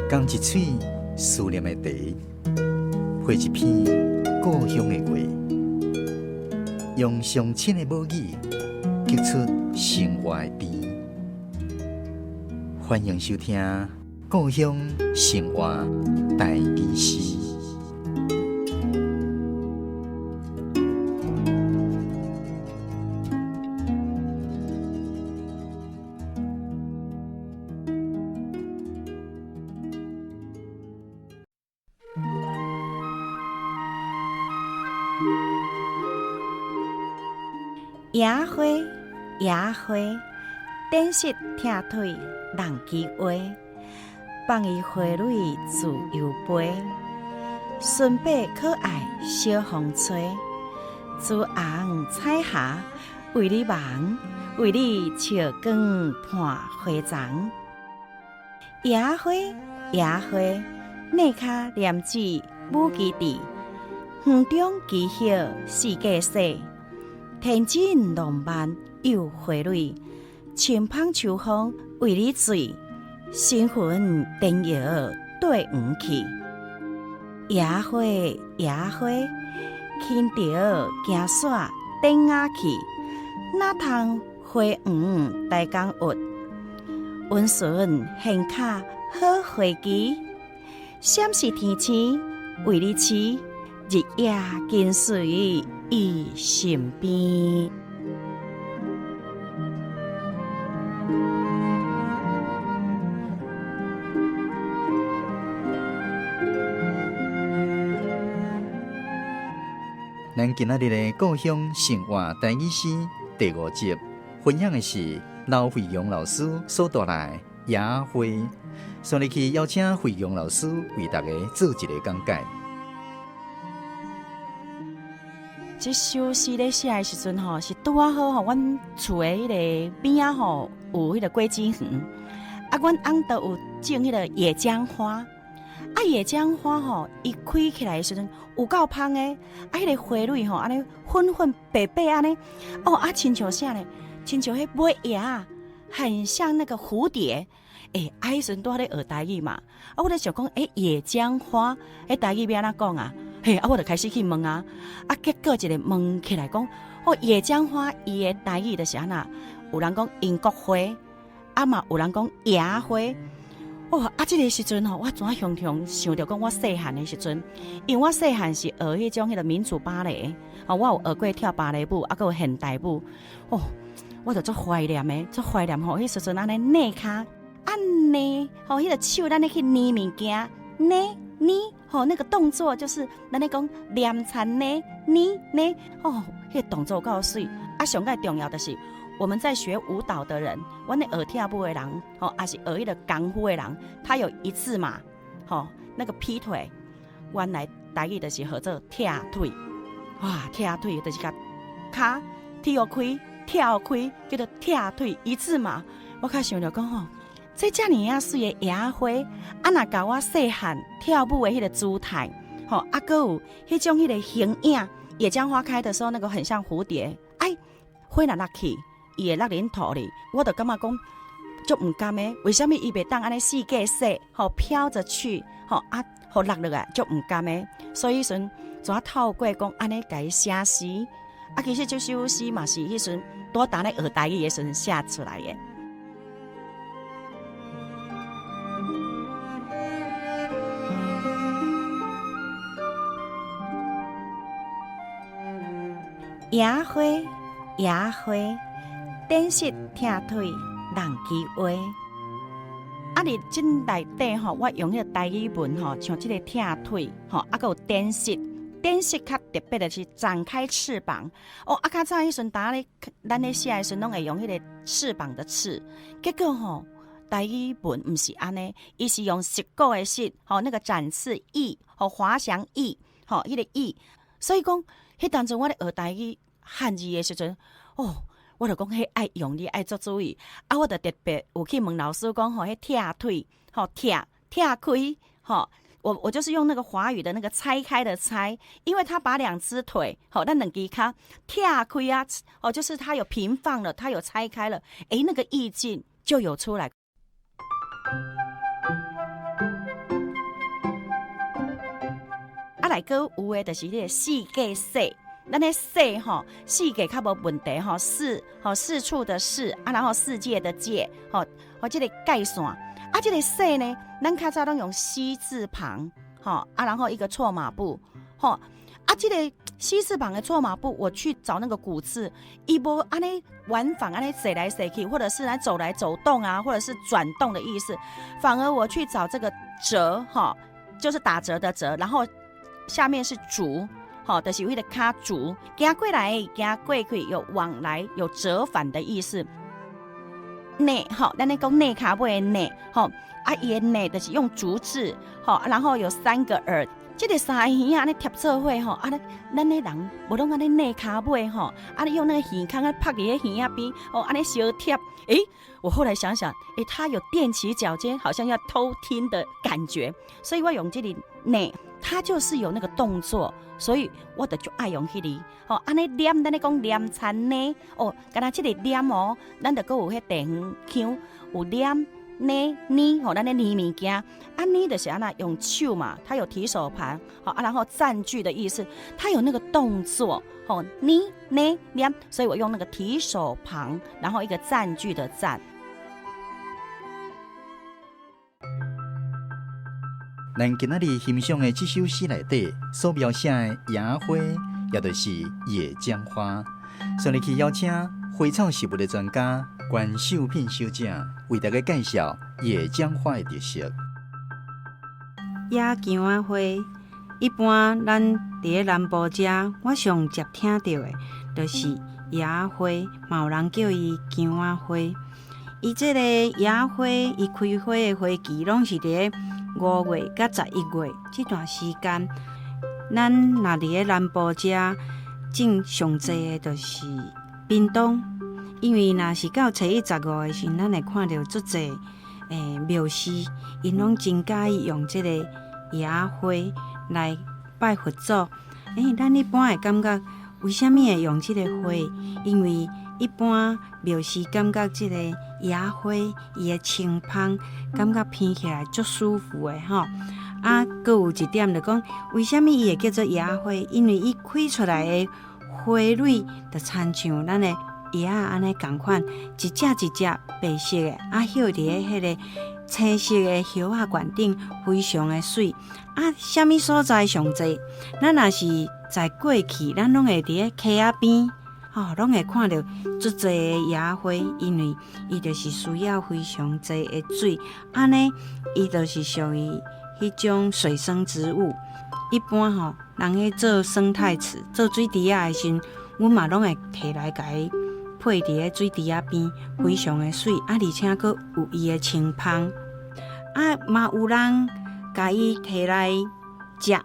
仝一喙思念的茶，配一篇故鄉的話，用上親的母語，激出生活的甜。歡迎收聽《故鄉生活台語詩》。野花，野花，展翅拆腿人枝话，放伊花蕊自由飞。纯白可爱小风吹，朱红彩霞为你忙，为你笑光伴花丛。野花，野花，躡跤念子舞基地，园中奇叶四界细，天真浪漫有花蕊，清芳秋风为你醉，神魂颠摇缀园去。野花，野花，轻潮行煞顶仔去，哪通花园大江郁？温顺献卡好花枝，闪是天星为你痴，日夜跟随伊身边。咱今仔日的故鄉生活台語詩第五集，分享的是劉惠陽老師所帶來的野花。所以去邀請惠陽老師為大家做一個講解。這首詩咧寫的時陣吼，是拄仔好吼，阮厝的彼个邊仔吼有彼个果子園，啊，阮翁都有種彼个野薑花。啊，野薑花吼，伊開起來的時陣有夠芳的，啊，彼个花蕊吼，按呢粉粉白白按呢，哦，啊，親像啥呢？親像彼尾蝶仔，很像那個蝴蝶。欸，啊，彼時陣拄仔咧學台語嘛，啊，我咧想講，欸，野薑花，彼台語欲按怎講啊？嘿，啊，我就開始去問啊，啊，結果一个問起來講，哦，野薑花伊的台語就是按怎？有人講英國花，啊嘛有人講野花。哦，啊，這个時陣吼，我怎雄雄想著講我細漢的時陣，因為我細漢是學彼種彼个民族芭蕾，哦，我有學過跳芭蕾舞，啊，閣有現代舞，哦，我就足懷念的，足懷念吼，彼時陣按呢躡跤，按呢，吼，彼个手咱咧去捏物件，捏捏，吼，那個動作就是咱咧講黏田捏捏捏，哦，彼个動作有夠媠，啊，上蓋重要的是。我們在學舞蹈的人，阮咧學跳舞的人，吼，抑是學彼个功夫的人，他有一字馬，吼，那個劈腿，原來台語就是號做拆腿，哇，拆腿就是共跤踢予開，跳開，叫做拆腿一字馬。我較想著講吼，這遮爾仔媠的野花，啊若共我細漢跳舞的彼个姿態，吼，啊，閣有彼種彼个形影，野薑花開的時候，那個很像蝴蝶，哎，花若落去。伊會落恁土裡，我就感覺講足毋甘的，為啥物伊袂當按呢四界說，吼飄著去，吼啊，予落落來，足毋甘的。所以彼陣怎透過講按呢共伊寫詩，啊，其實這首詩嘛是彼陣拄仔咧學台語的時陣寫出來的。野花，野花。展翅拆腿人枝话。啊！佇這內底吼，我用彼个台語文吼，像這个拆腿吼，啊，閣有展翅，展翅較特別的是展開翅膀。哦，啊，較早彼陣當咧，咱咧寫的時陣，攏會用彼个翅膀的翅。結果吼，台語文毋是按呢，伊是用翼果的翼，吼，那個展翅翼，吼，滑翔翼，吼，彼个翼。所以講，彼當陣我咧學台語漢字的時陣，哦。我就講，彼愛用你愛足注意，啊！我就特別有去問老師講吼，彼拆腿，吼拆拆開，吼，我就是用那個華語的那個拆開的拆，因為他把兩隻腿，吼，咱兩支跤拆開啊，哦，就是他有平放了，他有拆開了，欸，那個意境就有出來。來閣有的就是彼个四界世，咱的世吼，四界較無問題吼，四吼四處的四啊，然後世界的界吼，吼這个界線啊，這个世呢，咱較早攏用西字旁吼啊，然後一個錯馬步吼啊，這個西字旁的錯馬步，我去找那個古字，伊無按呢往返按呢踅來踅去，或者是來走來走動啊，或者是轉動的意思，反而我去找這個折哈，就是打折的折，然後下面是足，吼，就是彼个跤足，行過來，行過去，有往來，有折返的意思。躡吼，咱咧講躡跤尾的躡吼，啊，伊的躡就是用竹字，吼，然後有三個耳。這個三個耳仔按呢貼做伙吼，啊，咱咧人無攏按呢躡跤尾吼，啊，用那個耳孔啊拍佇彼耳仔邊，哦，按呢相貼。欸，我後來想想，欸，他有踮起腳尖，好像要偷聽的感覺，所以我用這個躡，它就是有那個動作，所以我就足愛用彼个。吼，按呢念，咱咧講念田呢，哦，敢若這个念哦，咱就閣有彼地方腔有念。呢呢吼，咱咧捏物件，啊捏就是按怎用手嘛，它有提手旁，吼啊，然後佔據的意思，它有那個動作，吼捏捏念，所以我用那個提手旁，然後一個佔據的佔。咱今仔日欣賞的這首詩內底所描寫的野花，也就是野薑花。上日去邀請花草植物的專家關秀品小姐為大家介紹野薑花的特色。野薑仔花，一般咱佇咧南部遮，我上捷聽著的，就是野花，嘛有人叫伊薑仔花。伊這个野花，伊開花的花期攏是佇咧5月佮11月這段時間。咱若佇咧南部遮種上濟的，就是屏東。因為若是到初一十五的時陣，咱會看著足濟廟司，𪜶攏真佮意用這個野花來拜佛祖。咱一般會感覺為啥物會用這個花？因為一般廟司感覺這個野花伊的清芳，感覺聞起來足舒服的吼。啊，閣有一點就講，為啥物伊會叫做野花？因為伊開出來的花蕊就親像咱的葉仔按呢仝款，一隻一隻白色的，啊，葉佇咧彼个青色的葉仔冠頂，非常的媠。啊，啥物所在上濟？咱若是在過去，咱攏會佇咧溪仔邊，吼，攏會看著足濟的野花，因為伊就是需要非常濟的水，按呢，伊就是屬於彼種水生植物。一般吼，人去做生態池、做水池仔的時陣，阮嘛攏會提來共伊配佇咧水池仔邊，非常的媠，啊，而且閣有伊的清芳，啊，嘛有人共伊提來食。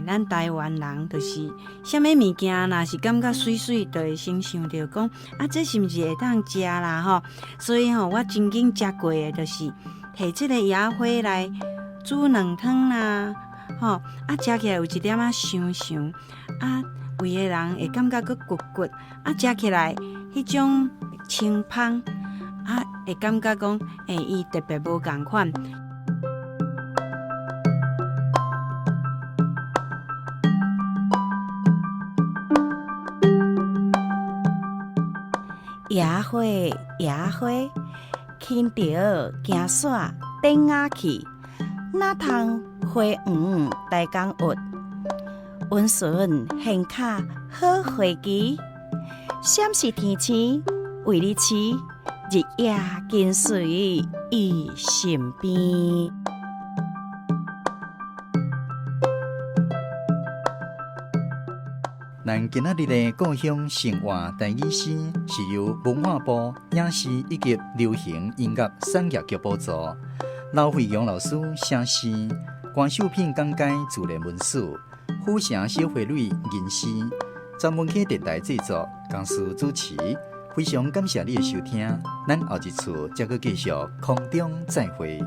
咱台灣人就是啥物物件，若是感覺媠媠，就會先想著講，啊，這是毋是會當食啦？吼，所以吼，我曾經食過的，就是提這个野花來煮卵湯啦，吼，啊，食起來有一點仔香香，啊，胃的人會感覺閣骨骨，啊，食起來彼種清芳，啊，會感覺講，伊特別無仝款。野花，野花，輕著行煞頂仔去，哪通花黃大江鬱？溫順現卡好花枝，閃是天星為你痴，日夜跟隨伊身邊。咱今仔日的故鄉生活台語詩，是由文化部影視以及流行音樂產業局補助，劉惠陽老師寫詩，關秀品講解自然文史，府城小花蕊吟詩，專門去電台製作，公司主持。非常感謝你的收聽，咱後一次再閣繼續空中再會。